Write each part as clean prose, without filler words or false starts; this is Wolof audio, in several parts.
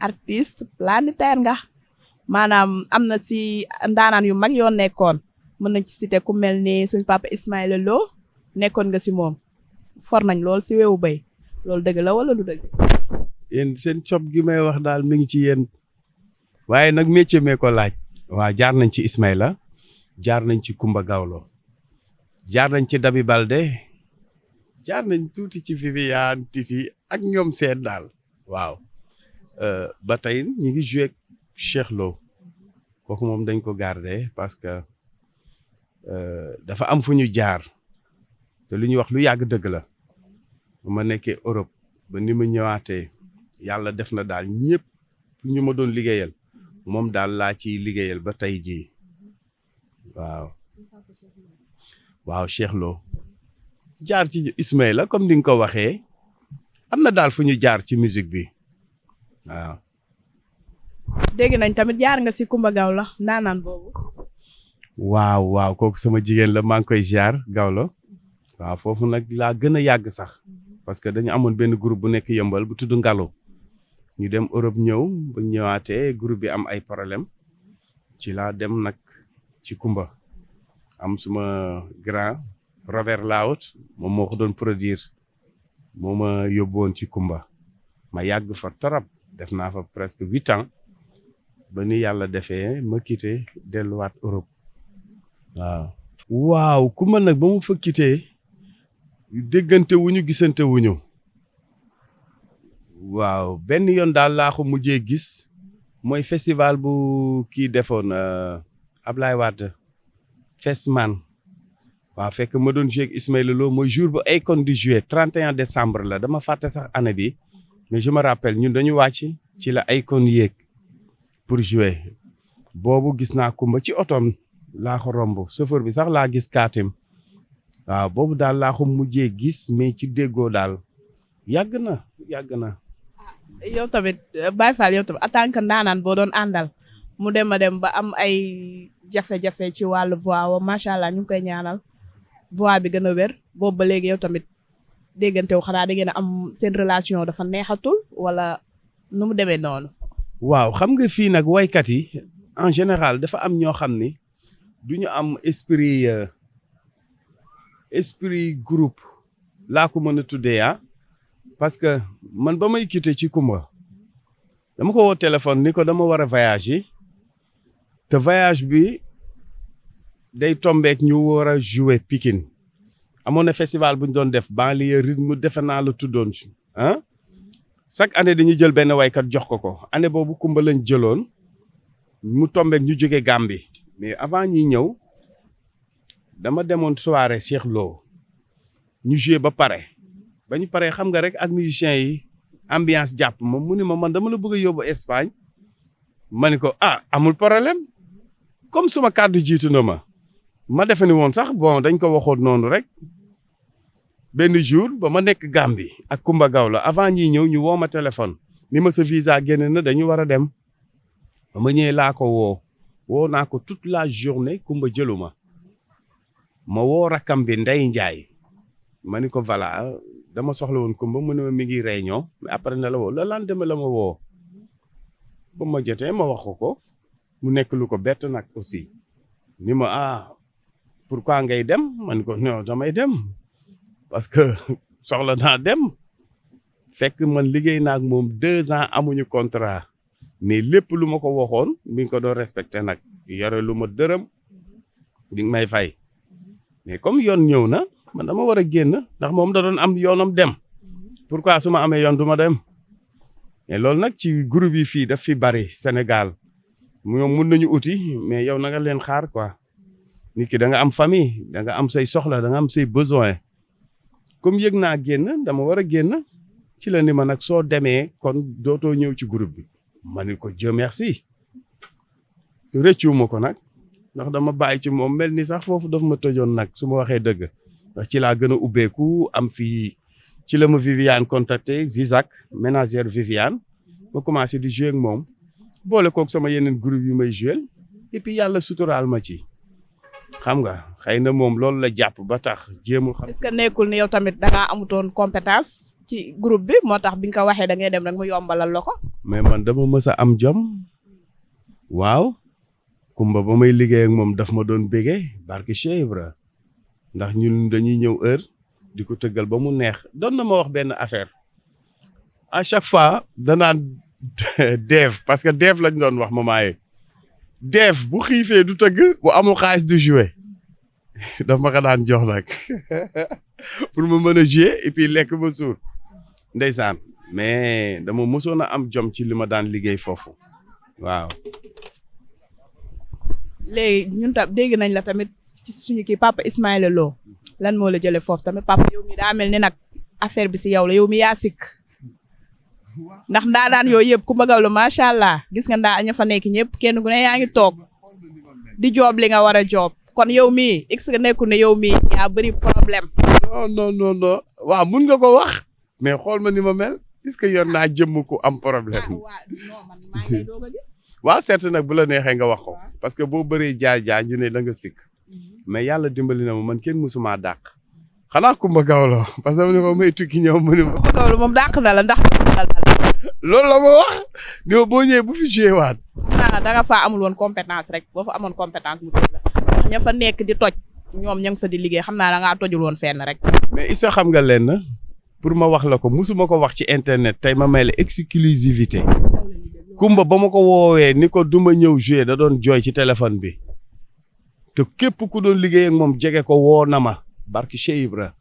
artiste planétaire nga maanaam am na si ndaanaan yu mag yoo nekkoon mën nañ ci citer ku mel ni suñ papa Ismaila Lo nekkoon nga si moom for nañ lool si weewu bay loolu dëgg la wala du dëgg. yéen seen cob gi may wax daal mi ngi ci yéen waaye nag métier mee ko laaj. waaw jaar nañ ci Ismaila jaar nañ ci Coumba Gawlo jaar nañ ci Dabi Balde jaar nañ tuuti ci Viviane Titi ak ñoom seen daal waaw ba tey ñi ngi joué Cheikh Lo kooku moom dañ ko garder parce que dafa am fu ñu jaar te lu ñuy wax lu yàgg dëgg la bu ma nekkee Europe ba ni ma ñëwaatee yàlla def na daal ñëpp ñu ma doon liggéeyal moom daal laa ciy liggéeyal ba tey jii waaw Cheikh Lo jaar ci Ismaila comme ni nga ko waxee am na daal fu ñu jaar ci musique bi waaw. dégg nañ tamit jaar nga si Coumba Gawlo ndaanaan boobu. waaw kooku sama jigéen la maa ngi koy jaar Gawlo waaw foofu nag laa gën a yàgg sax parce que dañu amoon benn groupe bu nekk yëmbal bu tudd Ngalo ñu dem Europe ñëw ba ñëwaatee groupe bi am ay problème ci laa dem nag ci Coumba am suma grand Robert Laut moom moo ko doon produire moo ma yóbboon ci Coumba ma yàgg fa torop def naa fa presque 8 ans ba ni yàlla defee ma quitté delluwaat Europe waaw Coumba nag ba mu fa quitté déggante wuñu gisante wuñu waaw benn yoon daal laa ko mujjee gis mooy festival bu kii defoon Ablaye Wade Fesman waaw fekk ma doon joué ak Ismaila Lo mooy jour bu Akon di joué 31 décembre la dama fàtte sax année bi mais je me rappelle ñun dañu wàcc ci la Akon yéeg pour jouer boobu gis naa Coumba ci otoom laa ko romb chauffeur bi sax laa gis kaatim waaw boobu daal laa ko mujjee gis mais ci déggoo daal yàgg na. yow tamit Baye Fall yow tamit en tant que ndaanaan boo doon àndal mu dem ba am ay jafe-jafe ci wàllu voix wa macha allah ñu ngi koy ñaanal voix bi gën a wér boobu ba léegi yow tamit déggantew xanaa da ngeen a am seen relation dafa neexatul wala nu mu demee noonu. waaw xam nga fii nag waykat yi en général dafa am ñoo xam ni du ñu am esprit groupe laa ko mën a tuddee parce que man ba may quitté ci Coumba dama ko woo téléphone ni ko dama war a voyage te voyage bi day tombeek ñu war a jouer Pikine amoon na festival bu ñu doon def banlieue rythme defe naa la tuddoon chaque année dañuy jël benn waykat jox ko année boobu Coumba lañ jëloon mu tombeek ñu jóge Gambie mais avant ñuy ñëw dama demoon soirée Cheikh Lo ñu joué ba pare ba ñu paree xam nga rek ak musiciens yi ambiance jàpp ma mu ni ma man dama la bëgg a yóbbu Espagne ma ni ko amul problème comme suma kàddu jiitu na ma defe ni woon sax bon dañ ko waxoon noonu rek benn jour ba ma nekk Gambie ak Coumba Gawlo avant ñiy ñëw ñu woo ma téléphone ni ma sa visa génn na dañu war a dem ba ma ñëwee laa ko woo naa ko toute la journée Coumba jëlu ma woo rakkam bi Ndey Njaay ma ni ko voilà dama soxla woon Coumba mu ne ma mi ngi réunion mais après na la woo la lendemain la ma woo ba ma jotee ma wax ko mu nekk lu ko bett nag aussi ni ma pourquoi ngay dem ma ni ko non damay dem parce que soxla naa dem fekk man liggéey naa ak moom 2 ans amuñu contrat mais lépp lu ma ko waxoon mi ngi ko doon respecté nag yore lu ma dërëm di may fay mais comme yoon ñëw na man dama war a génn ndax moom da doon am yoonam dem pourquoi su ma amee yoon du ma dem mais loolu nag ci groupe yi fii daf fi bari Sénégal ñoom mun nañu uti mais yow na nga leen xaar quoi nit ki da nga am famille da nga am say soxla da nga am say besoin comme yëg naa génn dama war a génn ci la ni ma nag soo demee kon dootoo ñëw ci groupe bi ma ni ko Dieu merci rëccuwuma ko nag ndax dama bàyyi ci moom mel ni sax foofu daf ma tëjoon nag su ma waxee dëgg ndax ci laa gën a ubbeeku am fii ci la ma Viviane contacté Zizak ménagère Viviane ma commencé di jouer ak moom boole kook sama yeneen groupe yu may jouer et puis yàlla suturaal ma ci xam nga xëy na moom loolu la jàpp ba tax jéemul xam. est-ce que nekkul ni yow tamit da ngaa amutoon compétence ci groupe bi moo tax bi nga ko waxee da ngay dem rek mu yombalal la ko. mais man dama mës a am jom waaw Coumba ba may liggéey ak moom daf ma doon bégee barke Cheikh Ibra ndax ñun dañuy ñëw heure di ko tëggal ba mu neex doon na ma wax benn affaire à chaque fois danaan Def parce que Def lañ doon wax mamaaye Def bu xiifee du tëgg bu amul xaalis du jouer daf ma ko daan jox nag pour ma mën a jouer et puis lekk ba suur ndeysaan mais dama mosoon a am jom ci li ma daan liggéey foofu waaw. léegi ñun tam dégg nañ la tamit ci suñu kii papa Ismaila Lo lan moo la jëlee foofu tamit papa yow mi daa mel ni nag affaire bi si yow la yow mi yaa sikk ndax ndaa daan yooyu yëpp Coumba Gawlo macha allah gis nga ndaa ña fa nekk ñëpp kenn ku ne yaa ngi toog di joob li nga war a joob kon yow mii x nga nekku ne yow mii yaa bëri problème. non waaw mun nga ko wax mais xool ma ni ma mel est-ce que yor naa jëmm ku am problème. waaw certes nag bu la neexee nga wax ko parce que boo bëree jaar ñu ne da nga sikk mais yàlla dimbali na ma man kenn mësumaa dàq xanaa Coumba Gawlo parce que mu ne ko may tukki ñëw mu ne ma. Coumba Gawlo moom dàq na la ndax. loolu la ma wax ni ma boo ñëwee bu fi joué waat. da nga faa amul woon compétence rek boo fa amoon compétence mu tëj la ndax ña fa nekk di toj ñoom ña nga fa di liggéey xam naa da ngaa tojul woon fenn rek. mais isa xam nga leen pour ma wax la ko musuma ko wax ci internet tey ma may la exclusivité Coumba ba ma ko woowee ni ko duma ñëw jouer da doon jooy ci téléphone bi te képp ku doon liggéey ak moom jege ko woo na ma barki Cheikh Ibra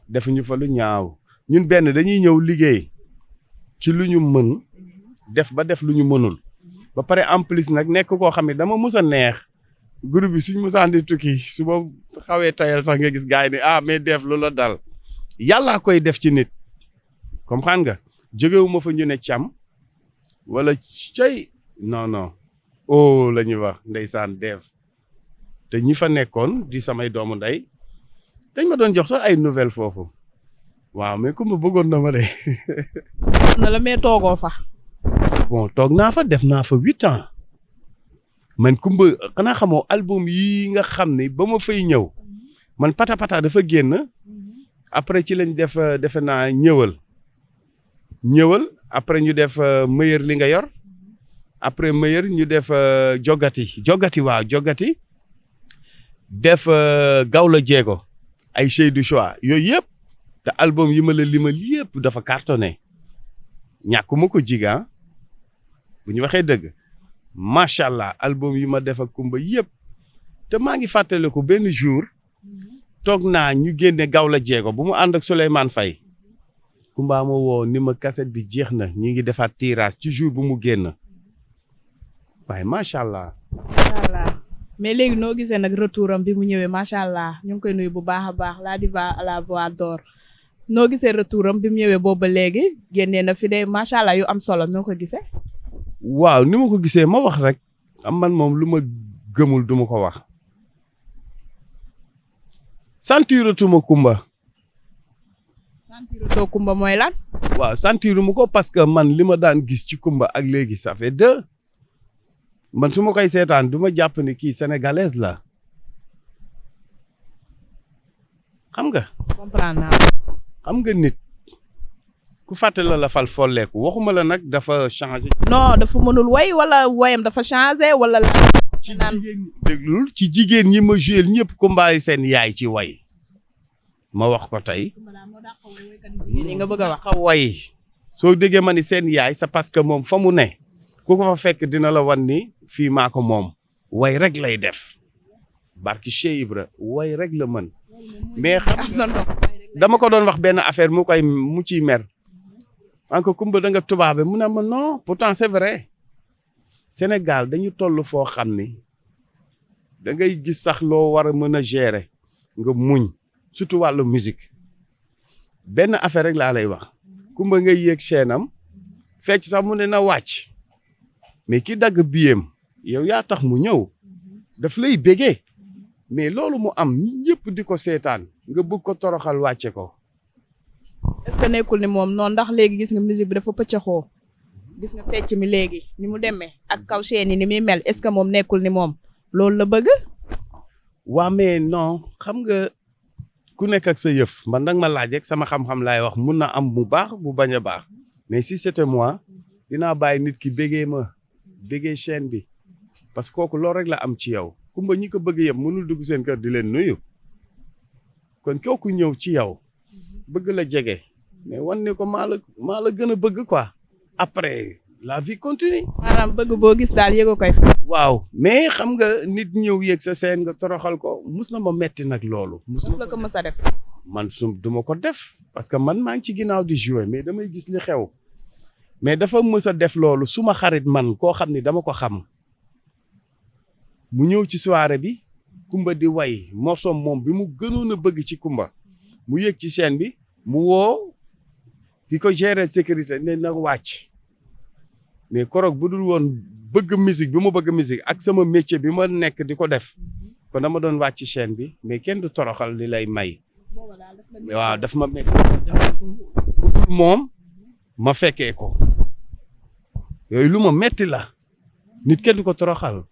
def ñu fa lu ñaaw ñun benn dañuy ñëw liggéey ci lu ñu mën def lu ñu mënul ba pare en plus nag nekk koo xam ne dama mus a neex groupe bi suñ musaan di tukki su ma xawee tayal sax nga gis gars yi ne mais def lu la dal yàllaa koy def ci nit comprendre nga jógewu ma fa ñu ne càmm wala cay non la ñuy wax ndeysaan Def te ñi fa nekkoon di samay doomu ndey dañ ma doon jox sax ay nouvelles foofu waaw mais Coumba bëggoon na ma de. na la mais toogoo fa. bon toog naa fa def naa fa 8 ans man Coumba xanaa xamoo album yi nga xam ne ba ma fay ñëw man pata dafa génn après ci lañ defe naa ñëwal après ñu def meilleur li nga yor après meilleur ñu def jogati waaw jogati def Gawlo Jéego ay chey du choix yooyu yëpp te album yi ma la limal yëpp dafa cartonné ñàkkuma ko jiga bu ñu waxee dëgg macha allah album yi ma def ak Coumba yëpp te maa ngi fàttaliku benn jour toog naa ñu génne Gawlo Jéego bu mu ànd ak Souleymane Faye Coumba ma woo ni ma cassette bi jeex na ñu ngi defaat tirage ci jour bu mu génn waaye macha allah. mais léegi noo gisee nag retour am bi mu ñëwee macha allah ñu ngi koy nuyu bu baax a baax la diva à la voix d'or noo gisee retour am bi mu ñëwee boobu ba léegi génnee na fi de macha allah yu am solo noo ko gisee. waaw ni ma ko gisee ma wax rek am man moom lu ma gëmul du ma ko wax. sentiratuma Coumba. sentiratoo Coumba mooy lan. waaw sentiruma ko parce que man li ma daan gis ci Coumba ak léegi ça fait 2 man su ma koy seetaan du ma jàpp ni kii sénégalaise la xam nga. comprendre naa. xam nga nit ku fàtte la fal folleeku waxuma la nag dafa changé. non dafa mënul way wala woyam dafa changé wala la. ci jigéen ñi déglul ci jigéen ñi ma joué ñëpp Coumba yi seen yaay ci way ma wax ko tey. ni nga bëgg a wax. way soo déggee ma ni seen yaay c'est parce que moom fa mu ne ku ko fa fekk dina la wan ni fii maa ko moom way rek lay def barki Cheikh Ibra way rek la mën mais xam dama ko doon wax benn affaire mu ciy mer en que Coumba da nga tubaabe mu ne ma non pourtant c'est vrai Sénégal dañu toll foo xam ni da ngay gis sax loo war a mën a gérer nga muñ surtout wàllu musique benn affaire rek laa lay wax Coumba ngay yéeg chaîne am fecc sax mu ne na wàcc mais ki dagg biyem yow yaa tax mu ñëw daf lay bégee mais loolu mu am ñëpp di ko seetaan nga bëgg ko toroxal wàcce ko. est-ce que nekkul ni moom noonu ndax léegi gis nga musique bi dafa pëccaxoo gis nga fecc mi léegi ni mu demee ak kaw chaîne yi ni muy mel est-ce que moom nekkul ni moom loolu la bëgg. waa mais non xam nga ku nekk ak sa yëf man nag ma laaj rek sama xam-xam laay wax mun na am bu baax bu bañ a baax mais si c'était moi dinaa bàyyi nit ki bégee ma bégee chaîne bi parce que kooku loolu rek la am ci yow Coumba ñi ko bëgg yëpp mënul dugg seen kër di leen nuyu kon kooku ñëw ci yow bëgg la jege mais wan ne ko maa la gën a bëgg quoi après la vie continue. maanaam bëgg boo gis daal yëgo koy fa. waaw mais xam nga nit ñëw yéeg sa scène nga toroxal ko mus na ma metti nag loolu. mus na la ko mës a def. man duma ko def parce que man maa ngi ci ginnaaw di jouer mais damay gis li xew mais dafa mës a def loolu suma xarit man koo xam ni dama ko xam mu ñëw ci soirée bi Coumba di way morceau moom bi mu gënoon a bëgg ci Coumba mu yéeg ci scène bi mu woo ki ko gérer sécurité ne na wàcc mais koroog bu dul woon bëgg musique bi mu bëgg musique ak sama métier bi ma nekk di ko def kon dama doon wàcc chaîne bi mais kenn du toroxal li lay may waaw daf ma métti bu dul moom ma fekkee ko yooyu lu ma metti la nit kenn du ko toroxal